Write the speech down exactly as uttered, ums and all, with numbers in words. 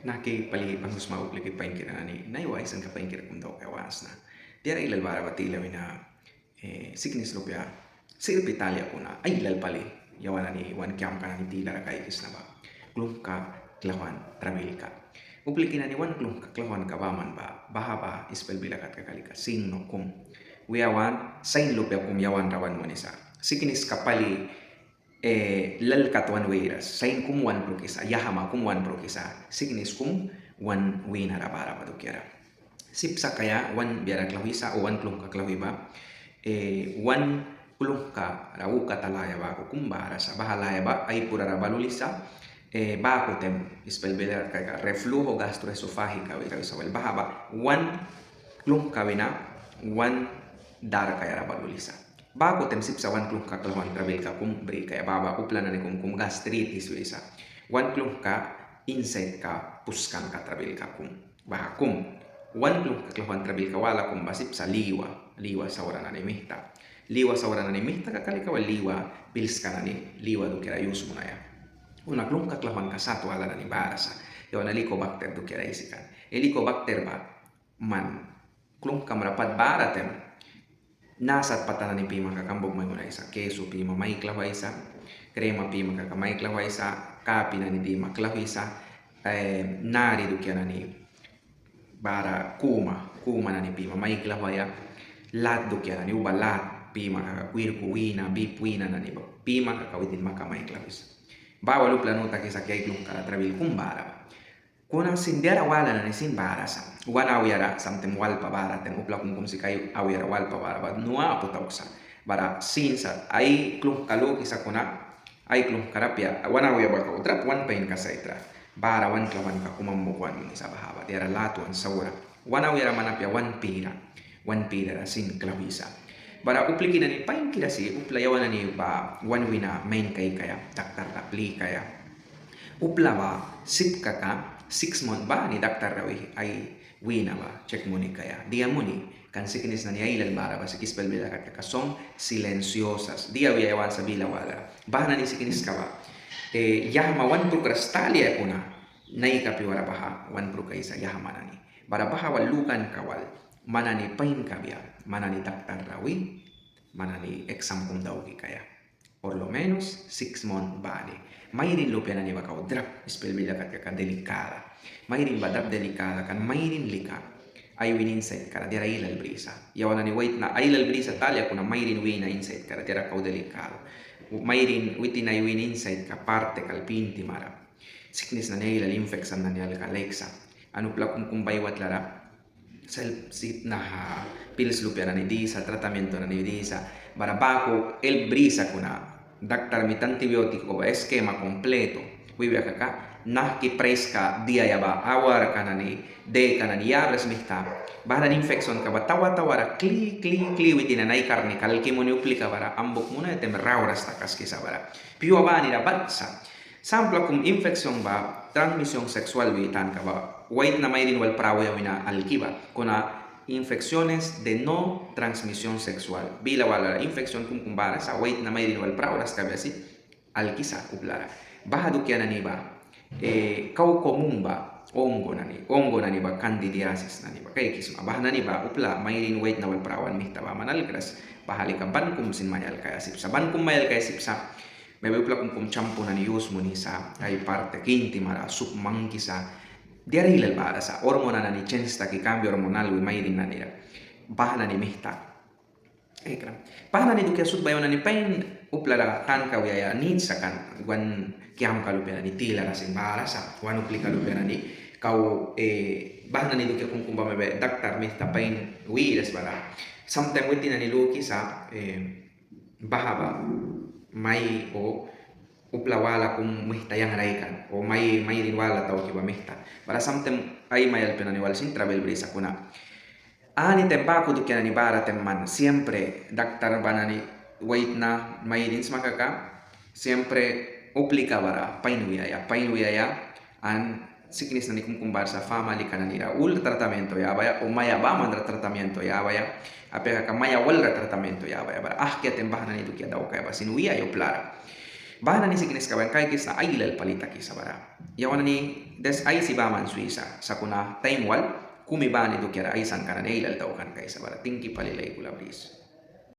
Nahki pali banghwisma upliki painkira nani, naiwa aisanka painkira kum daukaia want sna. Diara ailal bara ba tila wina, eh, siknis lupia sirpi talia kuna ailal pali yawan nani wan kiamka nani tilara kaikisna ba klungka klauhwan trabilka. Upliki nani wan klungka klauhwanka baman ba, baha ba ispel bila kat kaka lika signo kum. Wia want sain lupia kum yawan ra wan munisa. Sikniska pali, eh, lal kat wan wiras, sain kum wan prukisa, yahma kum wan prukisa, siknis kum wan winara bara ba dukiara. Sip sa kaia wan biara klauhwisa o wan klungka klauhwi ba, eh, wan klungka ra uka talaia baku kum bara sa, baha laya ba ai purara ba lulisa, eh, baku taim ispel bila kat kaka reflujo gastroesofágica wisa, wisa wel baha ba wan klungka wina wan darkaia ra ba lulisa. Baku taim sip sa wan klungka klauhwan trabilka kum brikaia, baha ba upla nani kum kum gastritis wisa. Wan klungka insaitka puskanka trabilka kum. Baha kum. Wan klungka klauhwan trabilka wala kum ba sip sa liwa, liwa saura nani mihta. Liwa saura nani mihta kaka lika wal liwa pilska nani, liwa dukiara yus munaia. Kuna klungka klauhwanka sat wala nani bara sa. Yawan Helicobacter dukiara aisi kan. Helicobacter ba man klungkam ra pat bara taim, naha sat pata nani pima kaka ambuk mai munaisa, kesu pima mai klauhwaisa, krema pima kaka mai klauhwaisa, kapi nani dima klauhwisa, eh, nari dukia nani bara kuma, kuma nani pima mai klauhwaia, lat dukia nani uba lat pima kaka kwirku wina, bip wina nani ba pima kaka witin maka mai klauhwisa. Baha wal upla nu takisa ki ai klungkara trabil kum bara ba. Kuna sin diara wala nani sin bara sa. Wan auya ra samtaim walpa bara taim upla kum kum sika ai auya ra walpa bara ba nu apu tauksa. Bara sin sa ai klungka lukisa kuna ai klungkara apia wan auya ba kau drap wan painka sait ra. Bara wan klauhwanka kum ambuk wan munisa baha ba diara latwan saura. Wan auya ra man apia wan pira. Wan pira ra sin klauhwisa. Bara upliki nani painkira si upla yawan nani ba wan wina main kaikaia, daktar ra plikaia. Upla ba sip kaka six month bani daktar ra wih ai wina ba chek muni kaia. Dia muni kan siknis nani ailal bara ba sika ispel bila kat kaka son silenciosas. Dia wiaia want sa bila wala ra. Baha nani sikniska ba, eh, yahma wan prukras talia kuna naika piuara baha wan prukaisa yahma nani. Bara baha wal lukanka wal man nani pain kabia, man nani daktar ra wi, man nani eksam kum dauki kaia. Por lo menos six month bani. Mairin lupia nani ba kau drap ispel bila kat kaka delicada. Mairin ba drap delicada kan mairin lika ai wina insaitka ra diara ailal brisa. Yawan nani waitna ailal brisa talia kuna mairin wina insaitka ra diara kau delicado. Mairin witin ai wina insaitka parte kal pintima ra. Siknis nani ailal infeksan nani alka laiksa. An upla kum kum baiwatla ra selp sit naha pils lupia nani disa, tratamiento nani disa. Bara baku help brisa kuna daktar mita antibiótico ba esquema completo wibia kaka nahki praiska diaia ba awarka nani, deka nani yabras mihta. Baha nani infeksanka ba tawa tawa ra kli kli kli witin nani ai karnika alki muni uplika bara ambuk munaia taim ra wras takaskisa bara. Piua banira bat sa. Sampla kum infeksan ba transmisión sexual wi tanka ba waitna mairin wal prauya wina alki ba. Kuna infecciones de no transmisión sexual. Bila wala infeksan kum kum bara sa waitna mairin wal prauras kabia si alkisa upla ra. Baha dukia nani ba, eh, kau común ba hongo nani, hongo nani ba candidiasis nani ba kaikisma. Baha nani ba upla mairin waitna wal prawan mihta baman alkras. Baha lika ban kum sin mai alkaia sip sa. Ban kum mai alkaia sip sa. Maibi upla kum kum champú nani yus munisa, ai parte kintima ra, sup mangkisa. Diara ailal bara sa, hormona nani chens taki, cambio hormonal wi mairin nani ra. Baha nani mihta. Ekra. Baha nani dukia sut ba yawan nani pain upla ra tanka wiaia nit sa kan wan kiamka lupia nani tilara sin bara sa, wan uplika lupia nani kau, eh, baha nani dukia kum kum ba maibi daktar mihta pain wiras bara. Samtaim witin nani lukisa, eh, baha ba mai o upla wala kum mihta yang raikan o mai mairin wala tauki ba mihta. Bara samtaim ai mai alpia nani wal sin trabil brisa kuna ani taim baku dukia nani bara taim man siempre daktar ba nani waitna mairin sma kaka siempre uplika bara pain wiaia, pain wiaia. An siknis nani kum kum bara sa, famalika nani ra ul tratamiento yabaia o maia baman ra tratamiento yabaia. Apia kaka maia wal ra tratamiento yabaia bara ahkia taim baha nani dukia daukaia ba sin wiaia upla ra. Baha nani sikniska ba kaikisna ailal pali takisa bara. Yawan nani des aisi baman swisa, sakuna taim wal kumi bani dukiara aisanka nani ailal daukan kaisa bara. Tingki pali laikula bris.